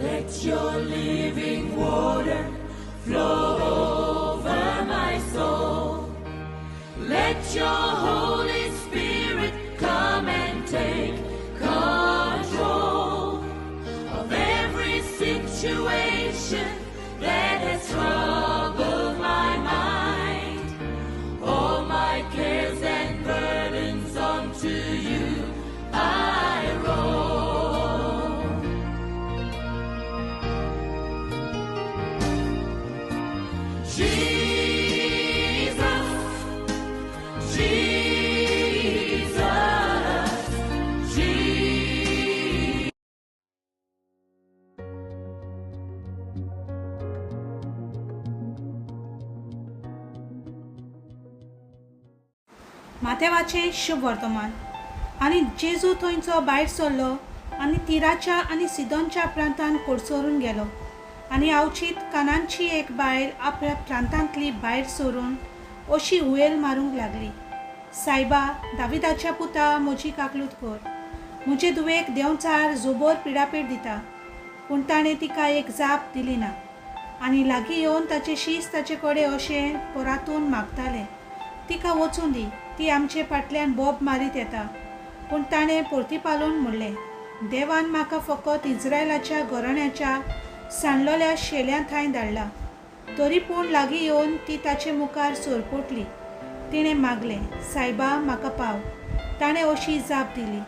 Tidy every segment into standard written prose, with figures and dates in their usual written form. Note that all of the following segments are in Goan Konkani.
Let your living water flow over my soul. Let your Holy Spirit come and take control of every situation that has troubled my mind. All my cares and burdens onto you I roll. Jesus, Jesus, Jesus. माथेवाचें शुभ वर्तमान. आनी जेजू थंयचो भायर सरलो आनी तिराच्या आनी सिदोनच्या प्रांतांत कडसरून गेलो. आनी अवचीत कानांची एक बायल आपल्या प्रांतांतली भायर सरून अशी हुयेल मारूंक लागली, सायबा, दाविदाच्या पुता, म्हजी काकलूत कर. म्हजे धुवेक देंवचार जोबोर पिडापीड दिता. पूण ताणें तिका एक जाप दिली ना. आनी लागीं येवन ताचे शीस ताचे कडेन अशें परातून मागताले, तिका वचूं दी, ती आमचे फाटल्यान बोब मारीत येता. पूण ताणें परतीपालून म्हणलें, देवान म्हाका फकत इज्रायलाच्या घराण्याच्या सांडलोल्या शेल्यां थांय धाडला. तरी पूण लागीं येवन ती ताचे मुखार सोरपोटली. तिणें मागलें, सायबा, म्हाका पाव. ताणें अशी जाप दिली,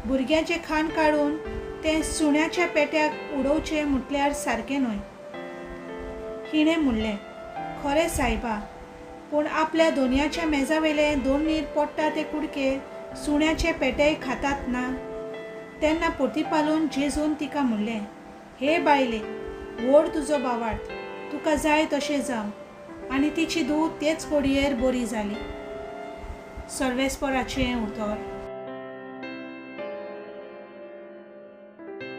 भुरग्यांचें खाण काडून तें सुण्याच्या पेट्याक उडोवचें म्हटल्यार सारकें न्हय. हिणें म्हणलें, खरें सायबा, पूण आपल्या दोनयाच्या मेजावेले दोनीर पडटा ते कुडके सुण्याचे पेटेय खातात ना. तेन्ना परतीपालून जेजून तिका म्हणलें, हे बायले, व्हड तुजो भावार्थ, तुका जाय तशें जावं. आनी तिची धूव तेच घडयेर बरी जाली. सर्वेस्पराचें उतर.